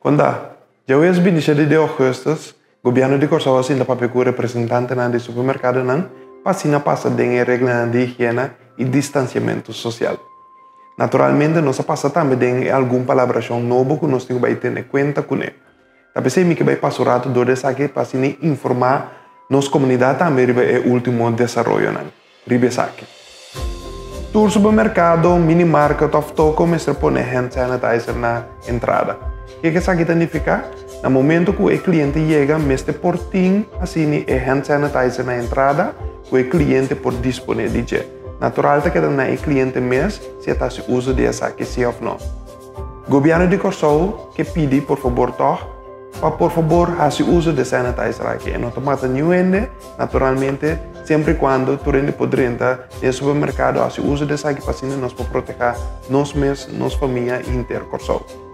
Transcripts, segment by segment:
Konta, djaweves 27 di ougùstùs, Gobièrnu di Kòrsou a sinta papia ku representantenan di supermerkadonan pa asina pasa den e reglanan di higiena i distansiamentu sosial. Naturalmente nos a pasa tambe den e algun palabrashon nobo ku nos tin ku bai tene kuenta kuné. Ta p'esei mi ke bai pasa un ratu dor di esaki pa asina informá nos komunidat tambe riba e último desaroyonan. Riba esaki. Tur supermerkado, minimarket òf toko mester pone hand sanitizer na entrada. Kiko esaki ta nifiká? Na momento ku e kliente yega mester por tin asini e hand sanitizer na entrada ku e kliente por disponé di dje. Natural ta keda na e kliente mes si e ta hasi uso di esaki si òf no. Gobièrnu di Kòrsou ke pidi por fabor tòg pa por fabor hasi uso di e sanitizer aki. E no ta mata niun hende. Naturalmente, semper i kuando tur hende por drenta den e supermerkado hasi uso di esaki pa asina nos por protehá nos mes, nos famia i henter Kòrsou.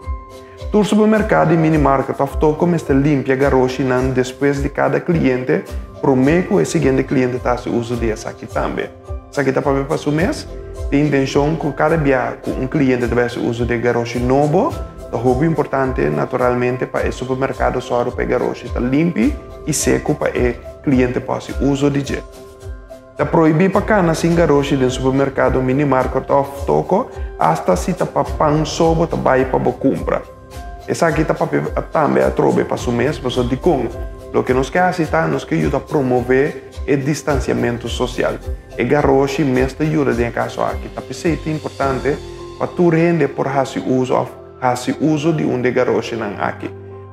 Tur supermerkado i minimarket òf toko mester limpia garoshinan despues di kada kliente promé ku e siguiente kliente ta hasi uso di esaki tambe. Esaki ta papia pa su mes. Tin intenshon ku kada bia ku un kliente ta bai hasi uso di e garoshi nobo, ta hopi importante naturalmente pa e supermerkado sòru pa e garoshi ta limpi i seku pa e kliente por hasi uso di dje. Ta prohibí pa kana sin garoshi den supermerkado, minimarket òf toko, asta si ta pa pan so bo ta bai pa bo kumpra. Esaki ta papia tambe atrobe pa su mes, pasobra dikon? Loke nos ke hasi ta nos ke yuda promové e distansiamentu sosial. E garoshi mes ta yuda den e kaso aki. Ta p'esei ta importante pa tur hende por hasi uso òf hasi uso di un di e garoshinan aki.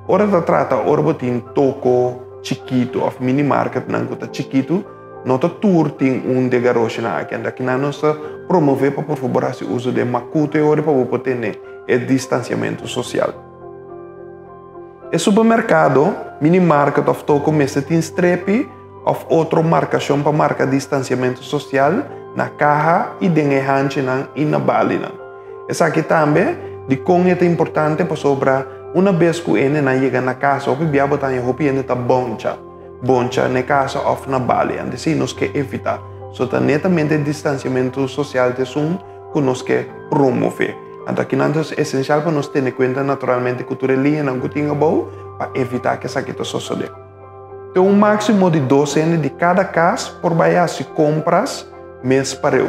Ora ta trata ora bo tin toko chikitu òf minimarketnan ku ta chikitu, no ta tur tin un di e garoshinan aki. Anto akinan nos ta promové pa por fabor hasi uso di e makutu e ora pa bo por tene e distansiamentu sosial. E supermerkado, minimarket òf toko mester tin strepi òf otro markashon pa marka distansiamentu sosial na kaha i den e hanchinan i na balinan. Esaki tambe dikon e ta importante pasobra una bes ku hendenan yega na kas hopi bia bo ta haña hopi hende ta boncha, boncha na e kasa òf na bali. Antes si nos ke evitá. So ta netamente e distansiamentu sosial ta esun ku nos ke promové. Anto akinan ta esensial pa nos tene kuenta naturalmente ku tur e liñanan ku tin abou pa evitá ku esaki ta sosodé. Te un máksimo di dos hende di kada kas por bai hasi kompras mes pareu.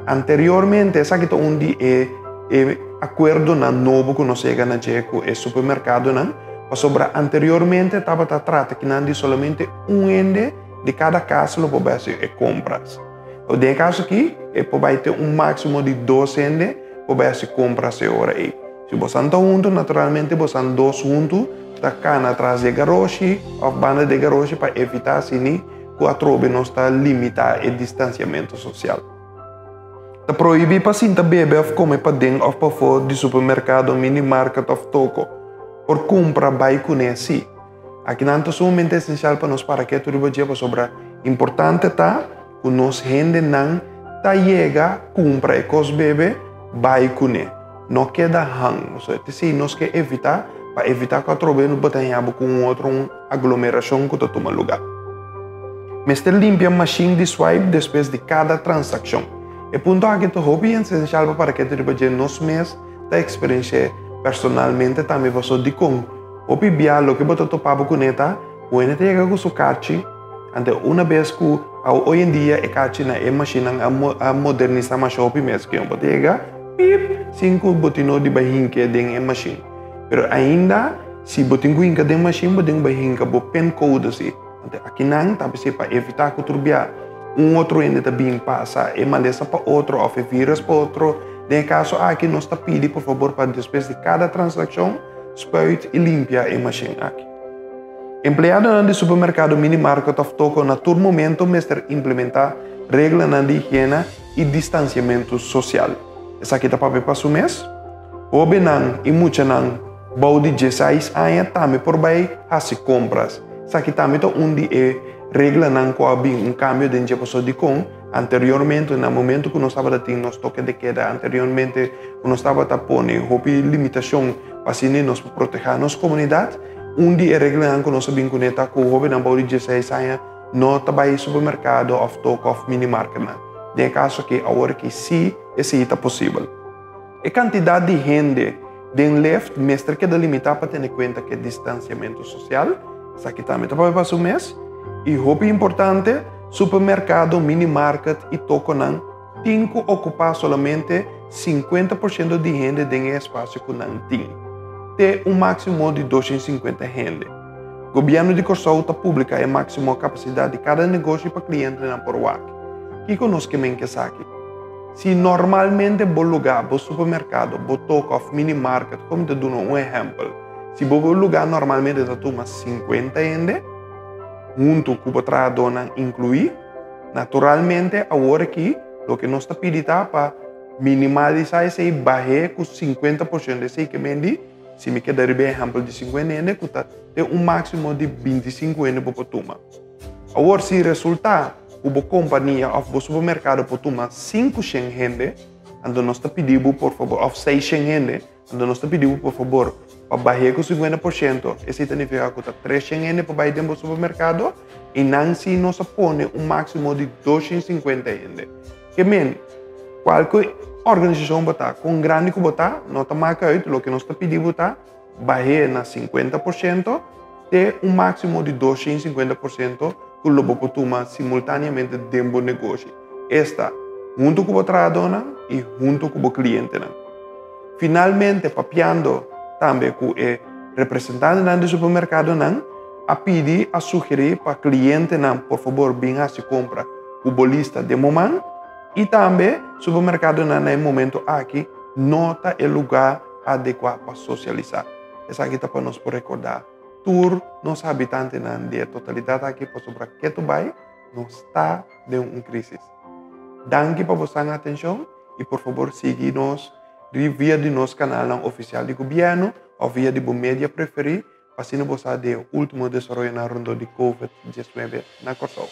Anteriormente esaki ta un di e e akuerdonan nobo ku nos yega na dje ku e supermerkadonan, pasobra anteriormente tabata trata kinan di solamente un hende di kada kas lo por bai hasi e kompras. Den e kaso aki e por bai te un máksimo di dos hende por bai hasi kompras e ora ei. Si bosan ta huntu, naturalmente bosan dos huntu ta kana tras di e garoshi òf banda di e garoshi pa evitá asini ku atrobe nos ta limitá e distansiamentu sosial. Ta prohibí pa sinta bebe òf kome paden òf pafó di supermerkado, minimarket òf toko. Por kumpra bai kuné sí. Akinan ta sumamente esensial pa nos para ketu riba dje pasobra importante ta ku nos hendenan ta yega kumpra e kos bebe bai kuné. No keda hang. So e si nos ke evitá pa evitá ku atrobe no bo ta haña bo ku un otro un aglomerashon ku ta tuma lugá. Mester limpia mashin di swipe despues di kada transakshon. E punto aki ta hopi esensial pa para ketu riba dje nos mes ta eksperensh'é personalmente tambe pasobra dikon Hopi bia loke bo ta topa bo kuné ta ku hende ta yega ku su karchi, anto una bes ku hoy en dia e karchi na e mashinnan a modernisá masha hopi mes ku bo ta yega pip sin ku bo tin no di bai hinka den e mashin. Pero ainda si bo tin ku hinka den mashin bo tin ku bai hinka bo pin code si. Anto akinan ta bisei pa evitá ku tur bia un otro hende ta bin pasa e malesa pa otro òf e virus pa otro. Den e kaso aki nos ta pidi por fabor pa despues di kada transakshon Spuit i limpia e mashin aki. Empleadonan di supermerkado, minimarket òf toko na tur momento mester implementá reglanan di higiena i distansiamentu sosial. Esaki ta papia pa su mes. Hóbennan i muchanan bou di dieseis aña tambe por bai hasi kompras. Esaki tambe ta un di e reglanan ku a bin un kambio den dje pasobra dikon Anteriormente, na momento ku nos tabata tin nos toke de keda, anteriormente ku nos tabata pone hopi limitashon pa asina nos por protehá nos komunidat, un di e reglanan ku nos a bin kuné ta ku hóbennan bou di dieseis aña no ta bai supermerkado òf toko òf minimarketnan. Den e kaso aki, awor aki sí esei ta posibel. E kantidat di hende Den lift mester keda limitá pa tene kuenta ku e distansiamentu sosial. Esaki tambe ta papia pa su mes. I hopi importante, supermerkado, minimarket i tokonan tin ku okupá solamente 50% di hende den e espasio ku nan tin, te un máksimo di 250 hende. Gobièrnu di Kòrsou ta publiká e máksimo kapasidat di kada negoshi pa klientenan por wak. Kiko nos ke men ku esaki? Si normalmente bo lugá, bo supermerkado, bo toko òf minimarket, kon mi ta duna un ehèmpel, si bo lugá normalmente ta tuma 50 hende, huntu ku bo trahadónan inkluí, naturalmente awor aki loke nos ta pidi ta pa minimalisá esei, bah'é ku 50%. Esei ke men di, si mi keda riba e ehèmpel di 50 hende, ku ta te un máksimo di 25 hende bo por tuma. Awor si resultá ku bo kompania òf bo supermerkado por tuma 500 hende, anto nos ta pidi bo por fabor, òf 600 hende, anto nos ta pidi bo por fabor pa bah'é ku 50%. Esei ta nifiká ku ta 300 hende por bai den bo supermerkado i nan si nos a pone un máksimo di 250 hende. Ke men, kualke organisashon bo ta, kon grandi ku bo ta, no ta maka uit, loke nos ta pidi bo ta bah'é na 50% te un máksimo di 250% ku lo bo por tuma simultáneamente den bo negoshi. Esta, huntu ku bo trahadónan i huntu ku bo klientenan. Finalmente, papiando tambe ku e representantenan di supermerkadonan, a pidi, a sugerí pa klientenan por fabor bin hasi kompra ku bo lista den bo man i tambe supermerkadonan na e momento aki no ta e lugá adekuá pa sosialisá. Esaki ta pa nos por rekordá tur nos habitantenan di e totalidat aki pasobra ketu bai nos ta den un krísis. Danki pa bosan atenshon i por fabor sigui nos via di nos kanalnan ofisial di gobièrnu òf via di bo media preferí pa asina bo sa di e último desaroyonan rondó di Covid 19 na Kòrsou.